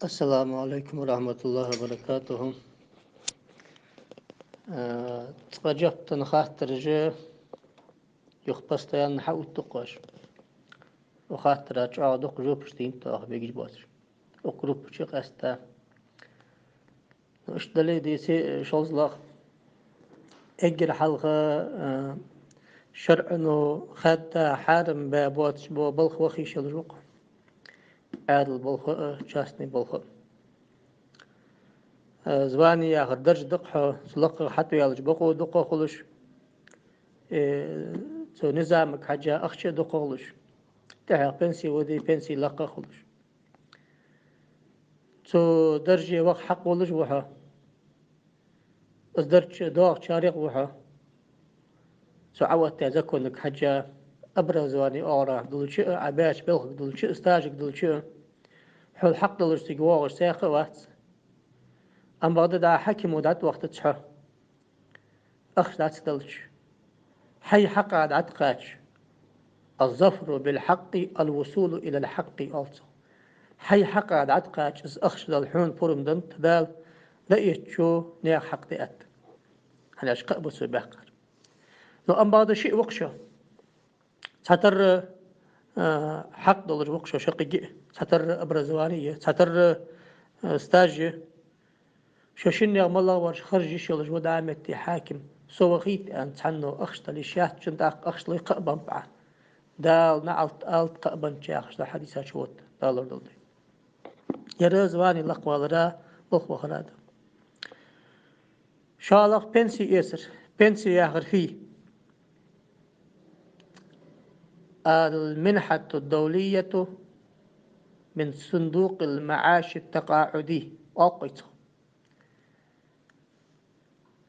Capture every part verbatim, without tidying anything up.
السلام عليكم ورحمة الله وبركاته. Э, цкъа жоп денна хаттараш юха постоянно хьаоттаду-кх оаш. Укх хаттара чӀоагӀа дукха жопаш деннад оаха, мегаш боацаш. Укх группа чу къаьстта. Ну, иштта дале а, деций, шозлагӀа, эггара хьалха, э, шарӀо хаьдда хьарам баь боацаш бола балха ваха йиш йолаш ва-кх. Ӏаьдала балха а, частный балха а. Э, звани яхар дарж да-кх хьона, цу лакхагӀа хьатӀаваьлча бокъо дукха хулаш, э, цу низамага хьежжа ахча а дукха хулаш, тӀехьагӀа пенси воде, пенси лакха хулаш. Цу дарже ваха хьакъ волаш ва хьо. Из дарж чу доагӀачарех ва хьо. Цу Ӏооттадаь законага хьежжа, образовани оагӀорахьа долча а, Ӏа баьча балхага долча а, стажага долча а, хьол хьакъ долаш цига воагӀаш саг а вац. Амма бакъда дӀа хьакимо дӀатӀавахийтац хьо. Ахча дӀа ца делча, хьай хьакъа дӀатӀакхача, الظفر بالحق الوصول إلى الحق оал цох. Хьай хьакъа дӀатӀакхача, из ахча дала хьона пурам да-кх, Дала лаьттача наьха хьакъ диад. ХӀана аьлча кхаъ ба цо баьккхар. Но амма бакъда шиъ ва-кх шо. Цхьатарра, а, хьакъ долаш ва-кх шо шаккхе а, цхьатарра образовани я, цхьатарра, а, стаж я. Шо шиннех малагӀвар харжа йиш йолаш ва дӀа метте хьаким. Со вахийта аьнна цхьанне ахча дала йиш яц шоана, тӀаккха ахча лой кхаъ беннаб Ӏа. Дала наӀалт алда кхаъ беннача яхаш да хьадиса чу, вот, Дала лорадолда. Ер звани лакхвалара, балха вахара да. ШоллагӀа пенси эцар. Пенси яхар фуй? المنحة الدولية من صندوق المعاش التقاعدي. Оал-кх цох.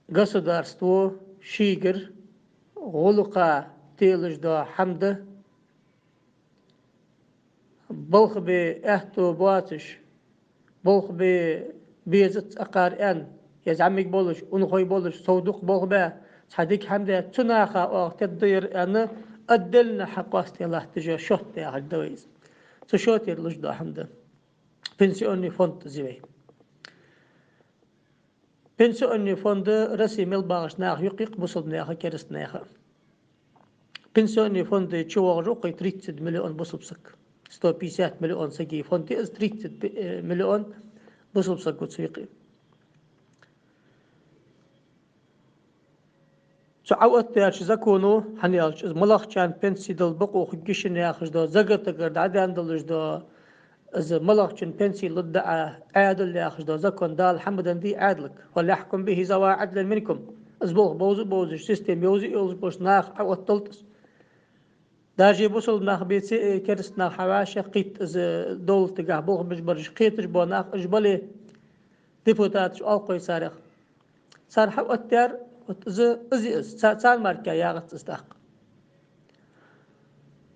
Государство шийгара гӀулакха телаш дола хӀама да, балха бе аьттув боацаш, балха бе безац акхар аьнна, е зӀамига болаш, унахой болаш, сов дукха балха баь, цхьа дика хӀама даь, цу наха оаха тедда ер аьнна, отдельно хьакъоастаде латташ йола счёт яхаш да вай из. Цу счётера луш дола хӀама да. Пенсионный фонд зи вай. Пенсионный фонд Россе мел багӀача наха юкъе я-кх, бусалба наха, кераста наха. Пенсионный фонде чувоагӀаш ва-кх тридцать миллион бусалба саг. Сто пятьдесят миллион сага фонд я из, тридцать миллион бусалба саг ва цу юкъе. Цу Ӏооттаяьча законо, хӀана аьлча из малагӀчарна пенси дала бокъо хургья шоана яхаш дола, закатагара дӀадаьнна долаш дола, из малагӀчунна пенси лургда Ӏа, Ӏаьдал яхаш дола закон Дала хьа ма деннадий Ӏаьдалга. وليحكم به ذوى عدل منكم. Из болх бовза а бовзаш, система йовза а йовзаш болча наха Ӏооттадолда из. Даже бусалба нах беце а, кераста нах хьавӀашагӀкхийтта из, э, довлатагахьа болх беш бараш, кхеташ бола нах уж бале, депутаташ оал-кх вай царех. Цар хьаоттаяьр, вот из, из, из, ца-, царна мара ягӀац из тӀаккха.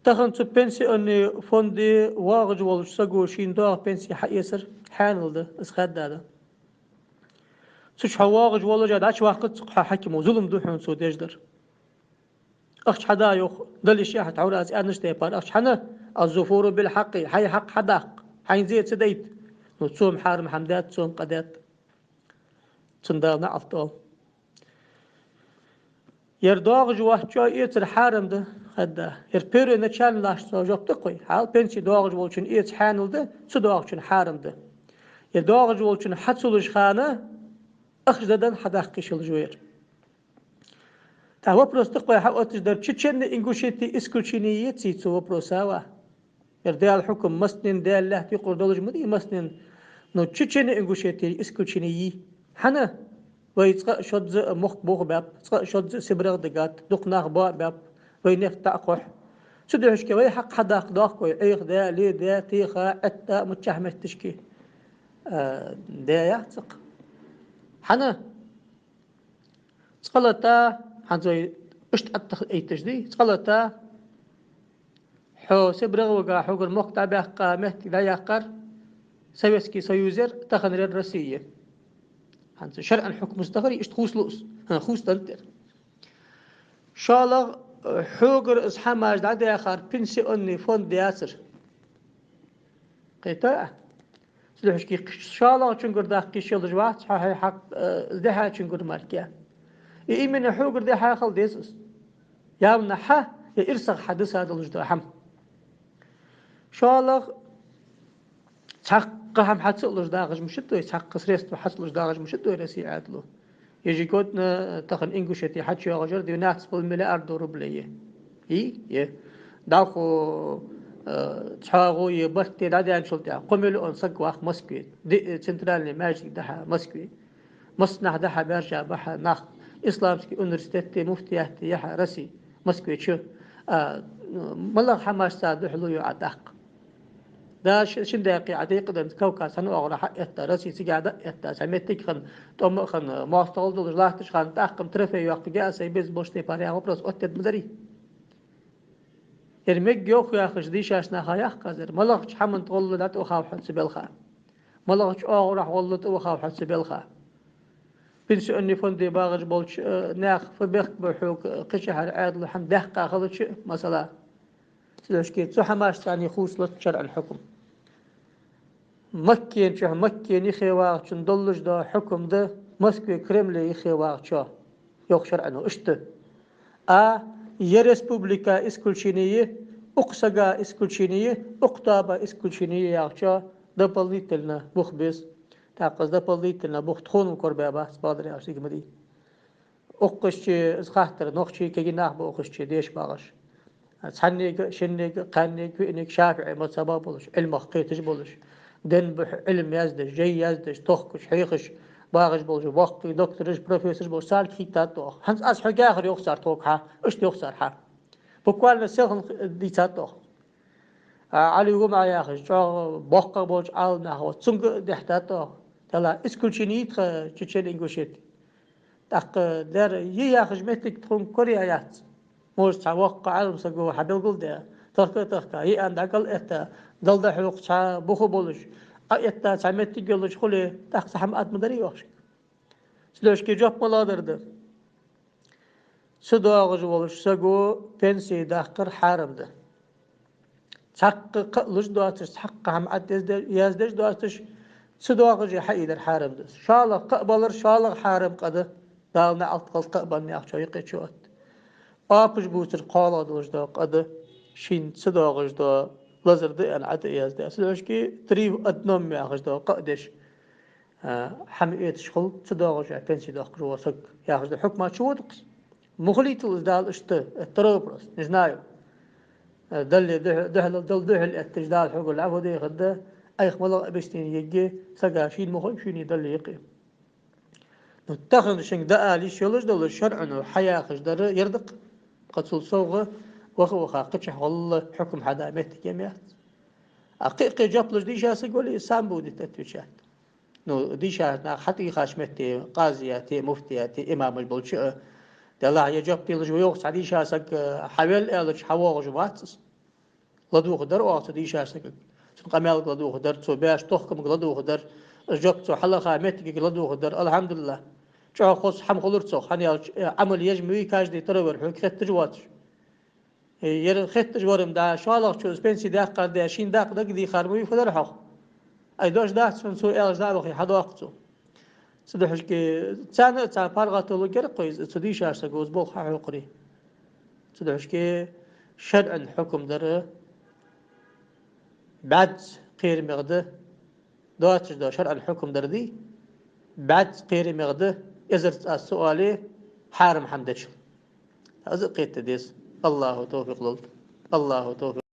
Тахан цу пенсионный фонде воагӀаш волча саго шийна доагӀа пенси хьаэцар хьанал да, из хаьдда да. Цу чу хьо воагӀаш волаш а дӀачуваккхац-кх хьо хьакимо, зулам да хьона цо деш дар. Ахча хьада йоах, дала йиш яц хьона, тхьовра аз аьннача тайпара ахча хьана, الظفر بالحق, хьай хьакъ хьадаккха, хьайна зе ца дайта. Ну, цо-м хьарам хӀама даьд, цо-м къа даьд. Цунна Дала наӀалт оал. Ер доагӀаш воацачоа эцар хьарам да, хаьдда. Ер первоначально латташ цо жоп да-кх вай. Хьал пенси доагӀаш волчунна эца хьанал да, ца доагӀачунна хьарам да. Ер доагӀаш волчунна хьа ца луш хана, ахча даь денна хьадаккха йиш йолаш ва ер. ТӀаккха вопрос да-кх вай хьаотташ дар: Чеченной Ингушетии исключение еций цу вопроса, ва? Ер Дала хьукам массанена, Дала лаьтта юкъара долаш ма дий массанена. Но Чеченной Ингушетии исключение йий. ХӀана? Вай цкъа а шозза а мохк бохабаьб, цкъа а шозза а СибрегӀа дигад, дукха нах боабаьб, вай нефть дӀакхухь. Цудухьа-кх вай хьакъ хьадаккха доахк вай, Ӏеха даь, ле даь, теха, Ӏетта, миччахьа метташка. А, даь яц цхьаккха. ХӀана? Цкъа-латта, хӀанз вай иштта аттах этташ дий, цкъа-латта, хьо СибрегӀа вига, хьогара мохк дӀабаьккха, моттиг дӀаяьккхар Советский Союз яр, таханара Россия я. ХӀанз шарӀан хьукмаца тахар, иштта хувцалу из, хӀа, хувцаденнад ер. ШоллагӀа, хьогара из хӀамаш дӀадаьхар пенсионный фонд яцар. Кхетий Ӏа? Цудухьа кхы шоллагӀчунгара даккха йиш йолаш вац хьо, хьай хьакъ, э, дехьачунгара мара. И именно хьогара дехьа хила деза из. Явно хьа, е ирсах хьа дисса долаш да хӀама. ШоллагӀа, цхьаккха хӀама хьа ца луш дагӀаш ма ши дой, цхьаккха средство хьа ца луш дагӀаш ма ши дой Россе Ӏаьдало. Ежегодно тахан Ингушете хьачуйоагӀаш яр двенадцать с половиной миллиардов рублей я. И? Е. ДӀахо, э, цхьоагӀо е барт де дӀадаьнначул тӀехьагӀа кхо миллион саг вах Москве. Ди-, э, центральный маьждиг дахьа Москве. Массанахьа дахьа баьржа бахьа нах. Исламский университет, муфтият яхьа Россе, Москве чу. А, малагӀа хӀамаш цар духьале ю Ӏа даккха? Да, ши-, шин даькъе Ӏа декъаданца Кавказ хьан оагӀорахьа а этта, Россе цига а да а этта, цхьа меттиг хинна, тӀом а хинна, моастагӀал долаш латташ хинна, тӀаккха-м трофей йоаккхаргья аз сай безам болча тайпара яха вопрос оттаде ма дарий. Ер мегаргйолаш яхаш дийшача наха яхкхазар, малагӀча хӀаман тӀа гӀолла дӀатӀавахав хьо цу балха? МалагӀча оагӀорахьа гӀолла тӀавахав хьо цу балха? Пенсионный фонде багӀаш болча, э, наьха фу бехк ба хьога, э, кхычахьара Ӏаьдало хӀама даьккха хилча а, масала. Цудухьа цу хӀамашца цхьана хувцалуц шарӀан хьукам. Маккан чу, Маккан юхе вагӀачун долаш да хьукам да, Москве, Кремле юхе вагӀачо, йоах шарӀано, иштта. А, ер республика исключение, укх сага исключение, укх тоаба исключение яхачо дополнительно бух беза. ТӀаккха из дополнительно бух тхона-м корабаь бац, бакъдар аьлча, дика ма дий. Укхаза из хаттар нохчий, кагий нах ба укхаза деша багӀаш. Цхьаннега, шиннега, кхаьннега, виънега шафиӀий мазхӀаба болаш, Ӏилмах кхеташ болаш, ден бухь Ӏилма яздеш, жай яздеш, тохкаш, хьехаш багӀаш болаш, боккхий доктораш, профессораш болаш, царга хийттад оаха. ХӀанз аз хьога яхар йоах цар тхога хьа, иштта йоах цар хьа. Буквально селхан дийцад оаха. А, Ӏали ГӀума яхаш, чӀоагӀа боккхагӀа болча Ӏаламнаха, цунга а дехьдад оаха. Делахь исключение я тха Чечен-Ингушете. ТӀаккха дера, е яхаш моттиг тхона кораяь яц. Может, цхьа воккха Ӏалам саго хьабелгалдаь, тахка а тахка, е ан дӀакӀал а этта, Дала духьа хьокха цхьа бух болаш, а этта цхьа моттиг йолаш хуле, тӀаккха цхьа хӀама ад ма дарий оаха шуга. Цудухьа жоп малагӀдар да? Ца доагӀаш волча саго пенси даккхар хьарам да. Цхьаккха кхаъ луш доацаш, цхьаккха хӀама Ӏа тӀа язде-, яздеш доацаш, ца доагӀаш хьаийдар хьарам да. ШоллагӀа кхаъ балар, шоллагӀа хьарам къа да. Дала наӀалт хилда кхаъ баьнна яхачо юкъе чу отт. Оапаш бувцар кхоалагӀа долаш да къа да, шийна ца доагӀаш да лазар да аьнна Ӏа тӀа язде. Цудухьа три в одном яхаш да къа а деш. А, хӀама эташ хул, ца доагӀаш а пенси доаккхаш вола саг, яхаш да хьукма чу вода-кх из. Мухалитал из Дала иштта, это второй вопрос, не знаю. Э, Далла духьа-, духьал, Далла духьал этташ Дала хьогара лафу дехар да, айх малагӀа объяснени ергья, сага шийна ма хой, шийна Далла юкъе. Ну, тахан шуга дӀаала йиш йолаш дола шарӀано хьаяхаш дар ер да-кх. Тха цул совгӀа ваха-ваха кхычахьа гӀолла хьукам хьаде моттиг ма яц. А кхы-кхы жоп луш дийша саг вале, сам будет отвечать. Ну, дийша нах хьатӀехьа хьаьша метте, къазияти, муфтияти, имамаш болча а, делахь е жоп делаш ва йоах цхьа дийша саг, хьавел аьлча, хьавоагӀаш вац из. ЛадувгӀа дар оаха цу дийша сагага. Цун къамаьлга ладувгӀа дар, цо беш тохкамга ладувгӀа дар, жоп цо хьалаха моттигага ладувгӀа дар, алхьамдулиллахӀ. ЧӀоагӀа хоза хӀама хулар цох, хӀана аьлча, э, Ӏамал еш ма вий каждый таравер хьога хетташ воацаш. Э, ер хетташ вар-м да, шоллагӀчо из пенси даьккхар да, шийна даккха дагадехар ма вий, фу дар хьох? Ай, дош дац хьона цо аьлча, дӀа а вахе, хьадоаккх цо. Цудухьа царна а цхьа паргӀата лургьяр-кх вай, цу дийшача саго из болх хьахьокхаре. Цудухьа шарӀан хьукам дар бӀаьзза кхерамегӀа да, доацаш да шарӀан хьукам дар дий, бӀаьзза кхерамегӀа да, эзарза аз ца оале, хьарам хӀама дечул. Из а кхета деза. АллахӀа товфикъ лолда. АллахӀа товфикъ.